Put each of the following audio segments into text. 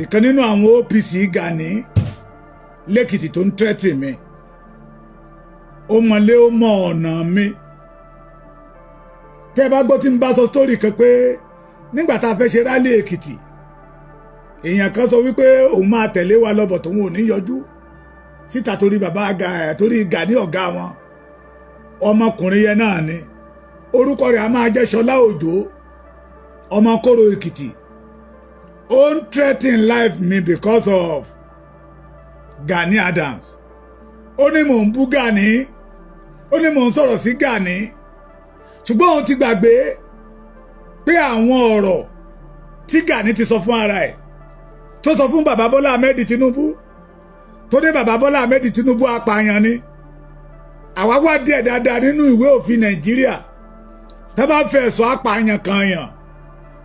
Ìkan nínú àwọn OPC Gani lẹ́kìtì tó ń threaten mi, ó mọlé, ó mọ ọ̀nà mi. Tẹ́ ẹ bá gbọ́ tí n bá sọ sórí kan pé nígbà tá a fẹ́ ṣe rally Èkìtì, èèyàn kan sọ wípé òun máa tẹ̀lé wa lọ́bọ̀, tóun ò ní yọjú síta torí bàbá torí Gani ọ̀gá wọn. Ọmọkùnrin yẹn náà ni, orúkọ rẹ̀ a máa jẹ́ Ṣọlá Òjó, ọmọ Kóró Èkìtì. Ó ń threaten life mi because of Gani Adams. Ó ní mò ń bú Gani, ó ní mò ń sọ̀rọ̀ sí Gani, ṣùgbọ́n òun ti gbàgbé pé àwọn ọ̀rọ̀ tí Gani ti sọ fún ara ẹ̀, tó sọ fún bàbá Bọ́lá Ahmed Tinubu, tó ní bàbá Bọ́lá Ahmed Tinubu apààyàn ni. Àwa wá díẹ̀ dáadáa nínú ìwé òfin Nàìjíríà, tá bá fẹ́ sọ apààyàn kan yàn,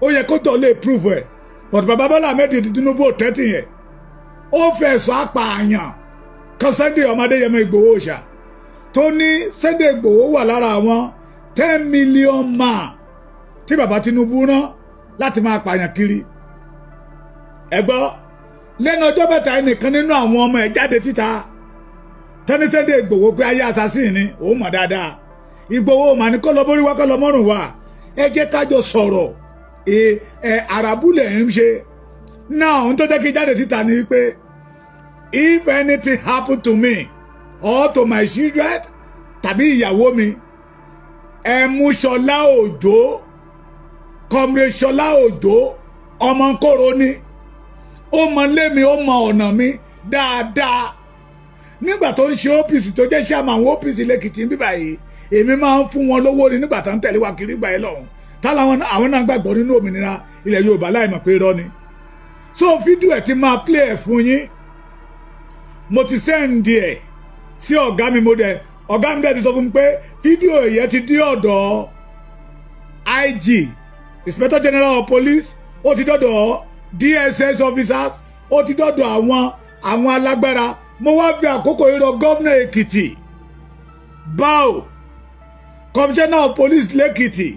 ó yẹ kó tó lè prove ẹ̀, but bàbá Bọ́lá Ahmed Tinubu ò tẹ́tì yẹn. Ó fẹ́ sọ apààyàn kan Sunday ọmọ Adéyẹmọ Ìgbòho ṣá, tó ní Sunday Ìgbòho wà lára àwọn 10 million man tí bàbá Tinubu rán láti máa pààyàn kiri. Ẹ gbọ́, lẹ́nu ọjọ́ mẹ́ta, ẹnìkan nínú àwọn ọmọ ẹ̀ jáde síta tẹ́ni Sunday Ìgbòho pé ayé assassin ni òun mọ̀ dáadáa. Ìgbòho mà ní kọ́ lọ bórí wá, kọ́ lọ mọ́rùn wá. Ẹ jẹ́ kájọ sọ̀rọ̀. Ẹ àràbùlẹ̀ ń ṣe náà. Ohun tó jẹ́ kí jáde síta ni pé if anything happen to me or to my children tàbí ìyàwó mi, ẹ mú Ṣọlá Òjó, Comrade Ṣọlá Òjó, ọmọ kóró ni, ó mọ lé mi, ó mọ ọ̀nà mi dáadáa. Nígbà tó ń ṣe OPC, tó jẹ́ sàmà àwọn OPC lẹ́kìtì ń bíbà yìí, èmi máa ń fún wọn lówó ni nígbà tó ń tẹ̀lé wa kiri gbà yìí lọ́hùn táwọn àwọn náà gbàgbọ́ nínú òmìnira ilẹ̀ Yorùbá láì mọ̀ pé irọ́ ni. So fídíò ẹ̀ ti máa play ẹ̀ fún yín. Mo ti send ẹ̀ sí ọ̀gá mi. Mo dẹ̀, ọ̀gá mi dẹ̀ ti sọ fún mi pé fídíò yẹn ti dé ọ̀dọ̀ IG, Inspector General of Police, ó ti dọ̀dọ̀ DSS officers, ó ti dọ̀dọ̀ àwọn alágbára. Mo wá fi àkókò ìrọ̀ gómìnà Èkìtì báò, Commissioner of Police lẹ́kìtì,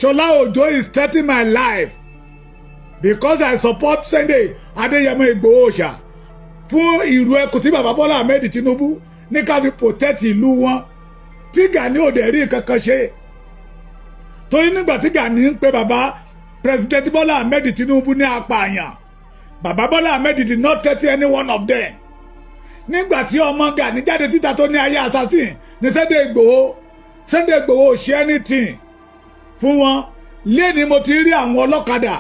Ṣọlá Òjó is threatening my life because I support Sunday Adéyẹmọ Ìgbòho ṣá, fún ìlú ẹkùn tí bàbá Bọ́lá Ahmed Tinubu ní ká fi protect ìlú wọn, tí Gani ò dẹ̀ rí kankan ṣe. Torí nígbà tí Gani ń pe bàbá President Bọ́lá Ahmed Tinubu ní apààyàn, bàbá Bọ́lá Ahmed did not threaten any one of them. Nígbà tí ọmọ Gani jáde síta tó ní ayé assassin ní Sunday Ìgbòho, Sunday Ìgbòho ò ṣe anything fún wọn. Lẹ́ni mo ti rí àwọn ọlọ́kadà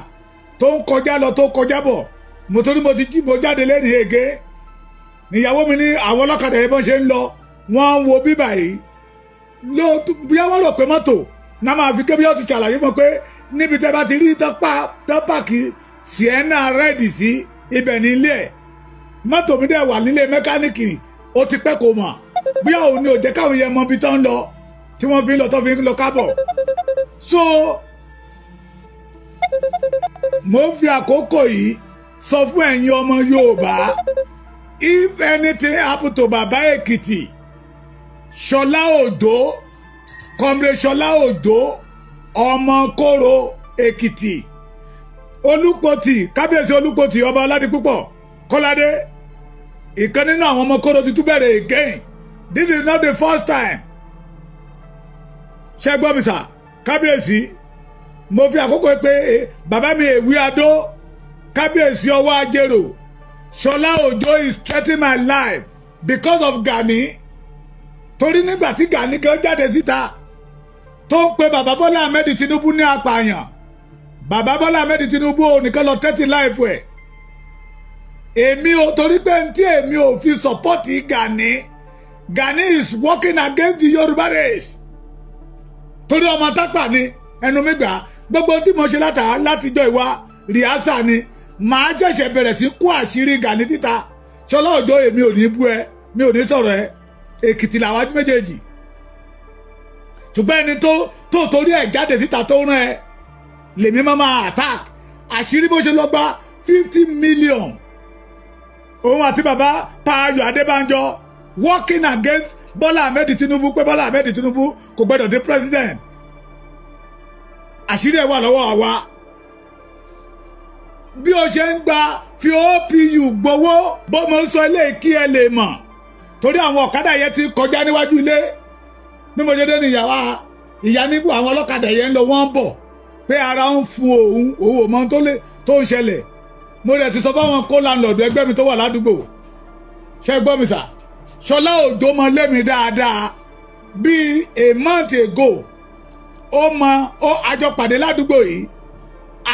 tó ń kọjá lọ, tó kọjá bọ̀. Mo torí mo ti jí, mo jáde lẹ́ni ègé níyàwó mi ní àwọn ọlọ́kadà yẹn, bọ́n ṣe ń lọ, wọ́n ń wo bíbà yìí ló bí wọ́n rò pé mọ́tò náà máa fi kébí. Ó ti ṣàlàyé mọ́ pé níbi tẹ́ bá ti rí tán park Sienna red sí, ibẹ̀ ní ilé ẹ̀. Mọ́tò mi dẹ̀ wà nílé mẹkáníìkì, ó ti pẹ́ kò mọ̀ bí òun ni ò jẹ́ káwọn yẹn mọ ibi tán ń lọ, tí wọ́n fi ń lọ, tó fi ń lọ kábọ̀. So mo ń fi àkókò yìí sọ fún ẹ̀yin ọmọ Yorùbá, if anything happen to Baba Èkìtì, Ṣọlá Òjó, Comrade Ṣọlá Òjó, ọmọ Kóró Èkìtì, Olúpọ̀tì, Kábíyèsí Olúpọ̀tì, Ọba Ọládipúpọ̀ Kọ́ládé, ìkan nínú àwọn ọmọ Kóró ti tún bẹ̀rẹ̀ again. This is not the first time. Ṣé gbọ́ mi sà? Kábíyèsí, mo fi àkókò pé bàbá mi Èwí Adó, Kábíyèsí Ọwọ́ Ajérò, Ṣọlá Òjó is threatening my life because of Gani. Torí nígbà tí Gani gan jáde síta tó ń pe bàbá Bọ́lá Ahmed Tinubu ní apààyàn, bàbá Bọ́lá Ahmed Tinubu ò nìkan lọ threaten life ẹ̀. Èmi ò, torí pé ntí èmi ò fi support Gani. Gani is working against the Yorùbá race, torí ọmọ tápà ni. Ẹnu mi gbà, gbogbo tí mo ṣe látà látijọ́ ìwà rìásà ni màá ṣẹ̀ṣẹ̀ bẹ̀rẹ̀ sí kó àṣírí Gani títa. Ṣọlá Òjó, èmi ò ní bú ẹ, mi ò ní sọ̀rọ̀ ẹ. Èkìtì làwọn méjèèjì, ṣùgbọ́n ẹni tó torí ẹ̀ jáde síta tó rán ẹ lèmi máa attack. Àṣírí bó ṣe lọ gba 50 million, òun àti bàbá Payọ̀ Adébánjọ working against Bọ́lá Ahmed Tinubu, pé Bọ́lá Ahmed Tinubu kò gbọdọ̀ dé president, àṣírí ẹ̀ wà lọ́wọ́ àwa. Bí o ṣe ń gba fi OPU gbowó, bó mo ń sọ ilé kí ẹ lè mọ̀, torí àwọn ọ̀kadà yẹn ti kọjá níwájú ilé. Bí mo ṣe dé ní ìyàwó ìyá níbo, àwọn ọlọ́kadà yẹn ń lọ, wọ́n ń bọ̀, pé ara ń fún òun, òun ò mọ tó lè tó ń ṣẹlẹ̀. Mo rẹ̀ ti sọ fáwọn kó landlord ẹgbẹ́ mi tó wà ládùúgbò. Ṣe gbọ́ mi sà? Ṣọlá Òjó mọ lémi dáadáa. Bíi a month ago, ó mọ ó àjọpàdé ládùúgbò yìí,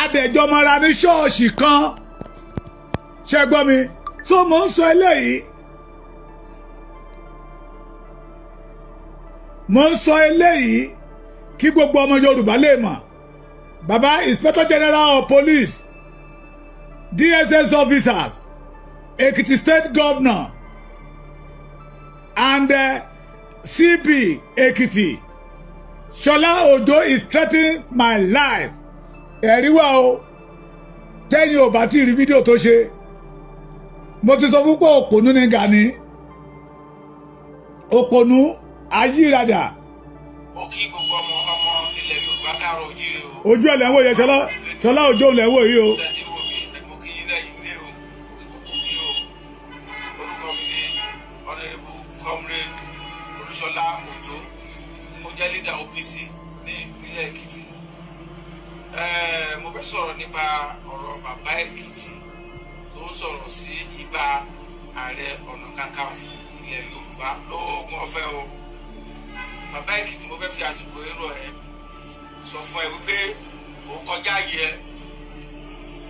adẹ̀jọ́ mọ́ra ní ṣọ́ọ̀ṣì kan. Ṣe gbọ́ mi? So mo ń sọ eléyìí, mo ń sọ eléyìí kí gbogbo ọmọ Yorùbá lè mọ̀. Baba Inspector General of Police, DSS officers, Ekiti State Governor and CP Ekiti, Ṣọlá Òjó is threatening my life. Ẹ̀rí wà o. Tẹ́yìn ò bá tí ì rí fídíò tó ṣe, mo ti sọ fún pé òpònú ní Gani, òpònú ayírádà. Mo kí gbogbo ọmọ ọmọ ilẹ̀ Yorùbá, káàárọ̀ ojíire o. Ojú ẹ̀ lẹ́wọ̀ yẹn, Ṣọlá, Ṣọlá Òjó lẹ́wọ̀ yìí o. Tẹ́tí wò mí, mo kí yín lẹ́yìn ilé o, mo kí gbogbo yín o. Orúkọ mi ní Honourable Comrade Olúṣọlá Òjó, tí mo jẹ́ leader OPC ní ìpínlẹ̀ Èkìtì. Mo fẹ́ sọ̀rọ̀ nípa ọ̀rọ̀ bàbá Èkìtì tó ń sọ̀rọ̀ sí ibà Ààrẹ Ọ̀nà Kakanfò ilẹ̀ Yorùbá lóògùn ọ̀fẹ́ o. Bàbá Èkìtì, mo fẹ́ fi àsìkò èrò ẹ sọ fún ẹ wípé ó kọjá yẹ,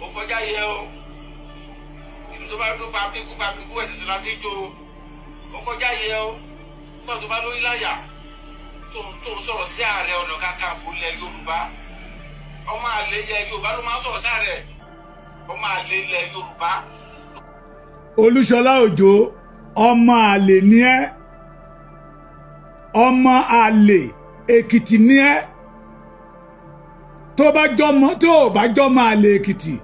ó kọjá yẹ o. Ìlú tó bá tó pa mí kú, pa mí kú, ẹ̀sìn sọlá fi jó o. Ó kọjá yẹ o. Nígbà tó bá lórí láyà tó ń sọ̀rọ̀ sí Ààrẹ Ọ̀nà Kakanfò ilẹ̀ Yorùbá, ọmọ àlè ilẹ̀ Yorùbá ló máa ń sọ̀rọ̀ sí ààrẹ, ọmọ àlè ilẹ̀ Yorùbá. Olúṣọlá Òjó, ọmọ àlè ni ẹ́, ọmọ àlè Èkìtì ni ẹ́. Tó bá jọmọ, tó ò bá jọmọ àlè Èkìtì,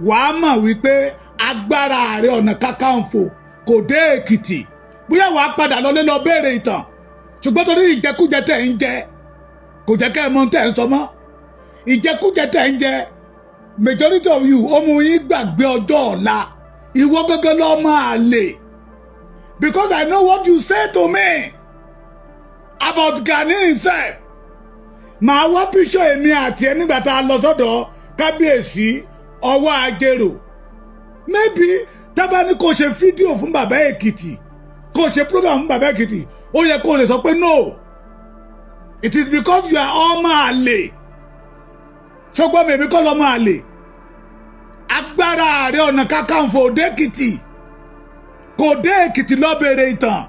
wàá mọ̀ wípé agbára Ààrẹ Ọ̀nà Kakanfò kò dé Èkìtì. Bóyá wàá padà lọlé lọ béèrè ìtàn, ṣùgbọ́n torí ìjẹkújẹ tẹ̀ ń jẹ kò jẹ́ kẹ́ ẹ mọ̀ tẹ̀ ń sọ mọ́. Ìjẹkújẹ tẹ̀ ń jẹ, majority of you, ó mú yín gbàgbé ọjọ́ ọ̀la. Ìwọ gángan lọ́ máa lè, because I know what you say to me about Gani himself. Màá wá píṣọ èmi àti ẹ nígbà tá a lọ sọ́dọ̀ kábíyèsí ọwọ́ ajérò. Maybe tábà ní kò ṣe fídíò fún bàbá Èkìtì, kò ṣe program fún bàbá Èkìtì, ó yẹ kó lè sọ pé no, it is because you are ọmọ àlè. Ṣọgbọ́n mi, èmi kọ́ lọ́mọ àlè. Agbára Ààrẹ Ọ̀nà Kakanfò dé Èkìtì, kò dé Èkìtì, lọ bèrè ìtàn.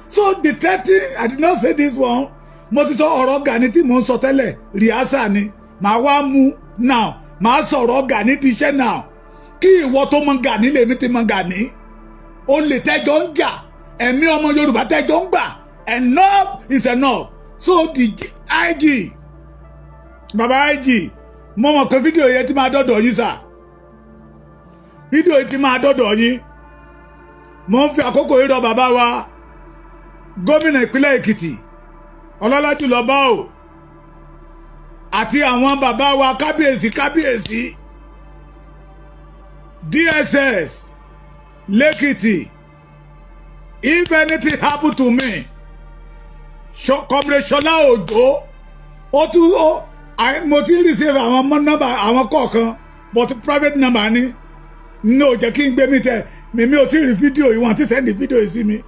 So the thirty, I did not say this one. Mo ti sọ ọ̀rọ̀ Gani tí mò ń sọ tẹ́lẹ̀, rìásà ni màá wá mú now. Màá sọ̀rọ̀ Gani di iṣẹ́ now. Kí ìwọ tó mọ Gani, lèmi ti mọ Gani. Ó lè tẹ́jọ́ ń jà, ẹ̀mí ọmọ Yorùbá tẹ́jọ́ ń gbà. Enough is enough. So the IG, baba IG, mo mọ̀ pé fídíò yẹn ti máa dọ́dọ̀ yín sà, fídíò yìí ti máa dọ́dọ̀ yín. Mo ń fi àkókò yìí rọ bàbá wa gómìnà ìpínlẹ̀ Èkìtì, ọlọ́lá jùlọ bá o, àti àwọn bàbá wa kábíyèsí, kábíyèsí, DSS lẹ́kìtì. If anything happen to me, Comrade Ṣọlá Òjó, ó tún ó, mo ti receive àwọn nọ́mbà àwọn kọ̀ọ̀kan, but private number ni, ní ò jẹ́ kí n gbé mi tẹ. Mímí ò tí ì rí fídíò yìí, wọ́n ti send fídíò yìí sí mi.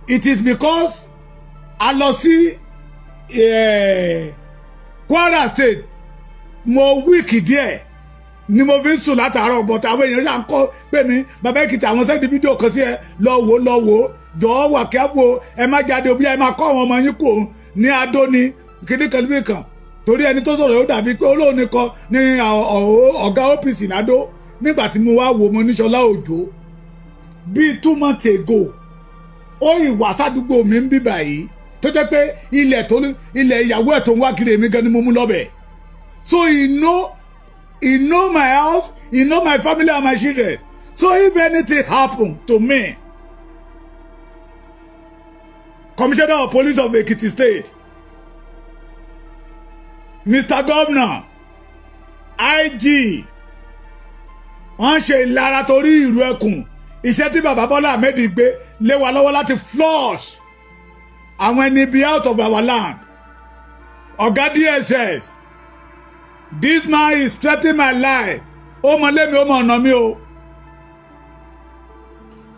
It is because a lọ sí Kwara State, mo weak díẹ̀ ni mo fi ń sùn látàárọ̀, but àwọn èèyàn ṣà ń kọ́ pé mi, bàbá Èkìtì, àwọn send fídíò kan sí ẹ, lọ wò, lọ wò, jọ̀ọ́ wà kí á wo. Ẹ má jáde òbí, ẹ má kọ́ àwọn ọmọ yín kò ní adó ní kíní kan níbì kan, torí ẹni tó sọ̀rọ̀ yóò dàbí pé olóhùn nìkan ní ọ̀gá OPC ládó. Nígbà tí mo wá wò, mo ní Ṣọlá Òjó bíi 2 months ago, ó ìwà sádùúgbò mi ń bíbà yìí, tó jẹ́ pé ilẹ̀ tó ilẹ̀ ìyàwó ẹ̀ tó ń wá kiri, èmi gan ni mo mú lọ́bẹ̀. So he know my house, he know my family and my children. So if anything happen to me, Commissioner of Police of Ekiti State, Mr. Governor, IG, Wọ́n ń ṣe ìlara torí ìlú ẹkùn. Iṣẹ́ tí bàbá Bọ́lá Ahmed gbé lé wa lọ́wọ́ láti flush àwọn ẹni bí out of our land. Ọ̀gá DSS, this man is threatening my life. Ó mọ ilé mi, ó mọ ọ̀nà mi o.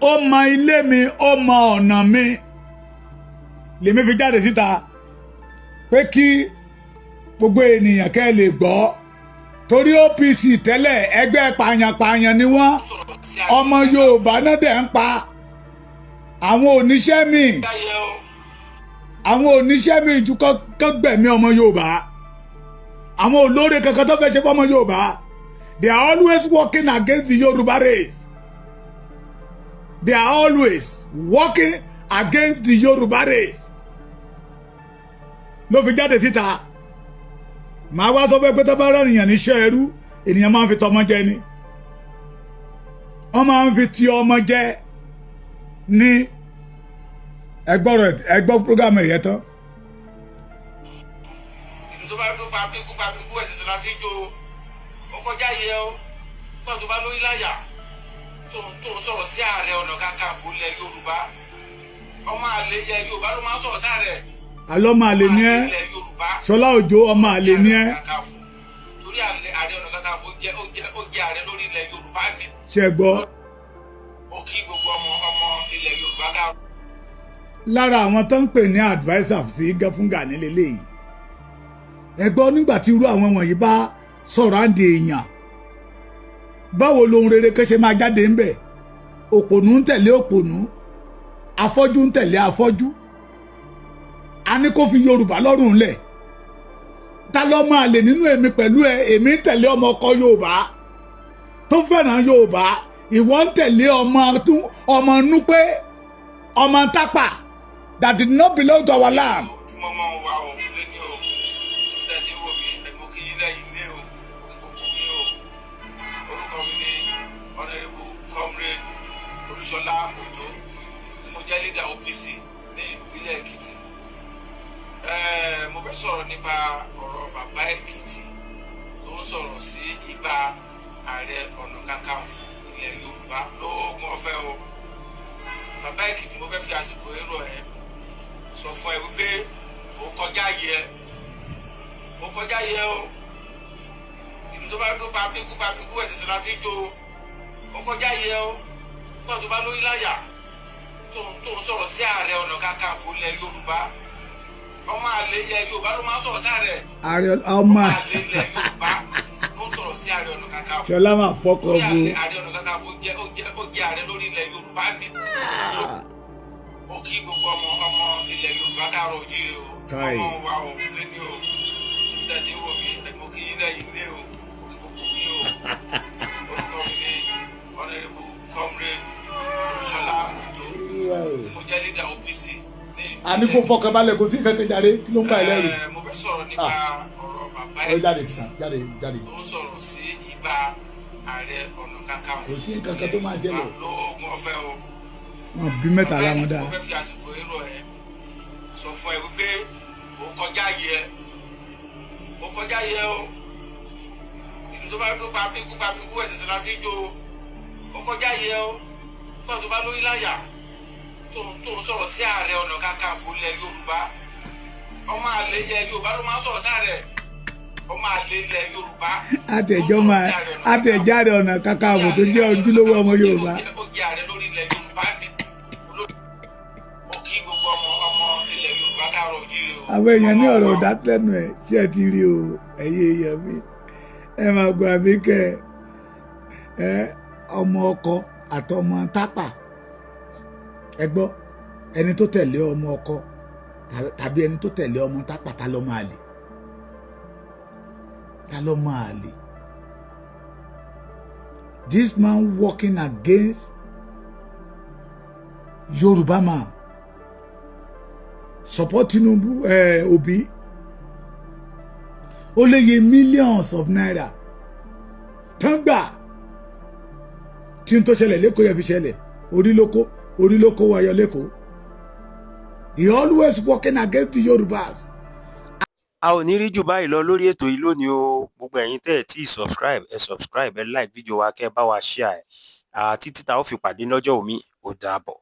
Ó mọ ilé mi, ó mọ ọ̀nà mi. Lèmi fi jáde síta pé kí gbogbo ènìyàn kẹ́ ẹ lè gbọ́, torí OPC tẹ́lẹ̀, ẹgbẹ́ pààyàn-pààyàn ni wọ́n. Sọ̀rọ̀ sí Ọmọ Yorùbá náà dẹ̀ ń pa. Àwọn oníṣẹ́ míì, ayé o. àwọn oníṣẹ́ míì ju kọ́ gbẹ̀mí ọmọ Yorùbá. Àwọn olóore kankan tó fẹ́ ṣe fọ́mọ Yorùbá. They are always working against the Yorùbá race. They are always working against the Yorùbá race. Ló fi jáde síta, màá wá sọ fẹ́ pé tó bá rán ènìyàn níṣẹ́ ẹrú, ènìyàn máa ń fi tọmọ jẹ ni. Wọ́n máa ń fi ti ọmọ jẹ ní. Ẹgbọ́rọ̀, ẹgbọ́ program ẹ̀yẹ tán. Ìlú tó bá dún pàbíkú pàbíkú, ẹ̀sìn sọlá fi jó o. Ó kọjá yẹ o. Nígbà tó bá lórí láyà tó ń sọ̀rọ̀ sí Ààrẹ Ọ̀nà Kakanfò ilẹ̀ Yorùbá, ọmọ àlè ilẹ̀ Yorùbá ló máa ń sọ̀rọ̀ sí ààrẹ. Alọ́ máa lè ní ẹ́. Ilẹ̀ Yorùbá. Ṣọlá Òjó, ọmọ àlè ní ẹ́. Kakanfò, torí Ààrẹ Ọ̀nà Kakanfò jẹ́ ó jẹ́ ó jẹ́ ààrẹ lórí ilẹ̀ Yorùbá ni. Ṣe gbọ́? Ó kí gbogbo ọmọ ọmọ ilẹ̀ Yorùbá ká. Lára àwọn tó ń pè ní adviser sí fún Gani lélẹ́yìí. Ẹ gbọ́, nígbà tí irú àwọn wọ̀nyí bá sọ̀rọ̀ àǹdí èèyàn, báwo lohun rere kẹ́ ṣe máa jáde ńbẹ̀? Òpònú ń tẹ̀lé òpònú, afọ́jú ń tẹ̀lé afọ́jú. A ní kó fi Yorùbá lọ́rùn lẹ̀. Ta ló máa lè nínú èmi pẹ̀lú ẹ? Èmi ń tẹ̀lé ọmọ ọkọ Yorùbá tó fẹ́ràn Yorùbá, ìwọ ń tẹ̀lé ọmọ tún ọmọ núpé, ọmọ tápà that did not belong to our land. Ojúmọ́mọ́ wa o lẹ́ni o. Tẹ́tí wò mí, mo kí yín lẹ́yìn ilé o, gbogbo mi o. Orúkọ mi ni Honourable Comrade Olúṣọlá Òjó, tí mo jẹ́ leader OPC ní ìpínlẹ̀ Èkìtì. Mo fẹ́ sọ̀rọ̀ nípa ọ̀rọ̀ bàbá Èkìtì tó ń sọ̀rọ̀ sí ibà Ààrẹ Ọ̀nà Kakanfò ilẹ̀ Yorùbá lóògùn ọ̀fẹ́ o. Bàbá Èkìtì, mo fẹ́ fi àsìkò èrò ẹ̀ sọ fún ẹ wípé ó kọjá yẹ, ó kọjá yẹ o. Ìlú tó bá dún pàbíkú pàbíkú, ẹ̀sìn sọlá fi jó o. Ó kọjá yẹ o. Nígbà tó bá lórí láyà tó ń sọ̀rọ̀ sí Ààrẹ Ọ̀nà Kakanfò ilẹ̀ Yorùbá, ọmọ àlè ilẹ̀ Yorùbá ló máa ń sọ̀rọ̀ sí ààrẹ. Ààrẹ ọmọ Ọmọ àlè ilẹ̀ Yorùbá ló ń sọ̀rọ̀ sí Ààrẹ Ọ̀nà Kakanfò. Ṣọlá máa fọkọ Torí bu. Ààrẹ Ọ̀nà Kakanfò jẹ́ ó jẹ́ ààrẹ lórí ilẹ̀ Yorùbá ni. Ó kí gbogbo ọmọ ọmọ ilẹ̀ Yorùbá káàárọ̀ ojíire o. Káì. Ọmọ wa o lẹ́ni o. Tẹ́tí wò mí, mo kí yín lẹ́yìn ilé o, gbogbo mi o. Orúkọ mi ni Honourable Comrade Olúṣọlá Òjó, tí mo jẹ́ leader OPC ní A ní kó fọkànbalẹ̀, kò sí kankan jáde. Kí ló ń bá ẹ lẹ́rù? Mo fẹ́ sọ̀rọ̀ nípa ọ̀rọ̀ bàbá Ó jáde. Èkìtì Jáde, jáde. tó ń sọ̀rọ̀ sí ibà Ààrẹ Ọ̀nà Kakanfò Kò sí nǹkan kan tó máa ṣẹlẹ̀. lóògùn ọ̀fẹ́ o. Wọn bí mẹ́ta láwọn dáa. Mo fẹ́ fi àsìkò èrò ẹ sọ fún ẹ wípé ó kọjá yẹ, ó kọjá yẹ o. Ìlú tó bá dún pàbíkú pàbíkú, ẹ̀sìn sọlá fi jó o. Ó kọjá yẹ o. Nígbà tó bá lórí láyà tó ń sọ̀rọ̀ sí Ààrẹ Ọ̀nà Kakanfò ilẹ̀ Yorùbá, ọmọ àlè ilẹ̀ Yorùbá ló máa ń sọ̀rọ̀ sí ààrẹ. Ọmọ àlè ilẹ̀ Yorùbá Àtẹ̀jọ́ máa àtẹ̀jáde Ọ̀nà Kakanfò tó jẹ́ ojúlówó ọmọ Yorùbá. Ó jẹ́ ààrẹ lórí ilẹ̀ Yorùbá ni. Ó kí gbogbo ọmọ ọmọ ilẹ̀ Yorùbá káàárọ̀ ojíire o. Àwọn èèyàn ní ọ̀rọ̀ ọ̀dá lẹ́nu ẹ̀. Ṣé ẹ ti rí o? Ẹ̀yin èèyàn mi, ẹ máa gbọ́ àbí kẹ́ ẹ ọmọ ọkọ àtọmọ tápà. Ẹ gbọ́, ẹni tó tẹ̀lé ọmọ ọkọ tàbí ẹni tó tẹ̀lé ọmọ tápà, ta ló máa lè? Ta ló máa lè? This man working against Yorùbá man, support Tinubu, Obi. Ó léye millions of naira tán gbà tí n tó ṣẹlẹ̀ lẹ́kọ̀ọ́ yẹn fi ṣẹlẹ̀. Orí ló kó, orí ló kó wáyọ lẹ́kọ̀ọ́. He always working against the Yorùbás. A ò ní rí jù báyìí lọ lórí ètò yìí lónìí o. Gbogbo ẹ̀yin tẹ́ ẹ̀ tí ì subscribe, ẹ subscribe, ẹ like fídíò wa, kẹ́ ẹ bá wa share ẹ̀. Títí tá ó fi pàdé lọ́jọ́ òmíì, ó dàbọ̀.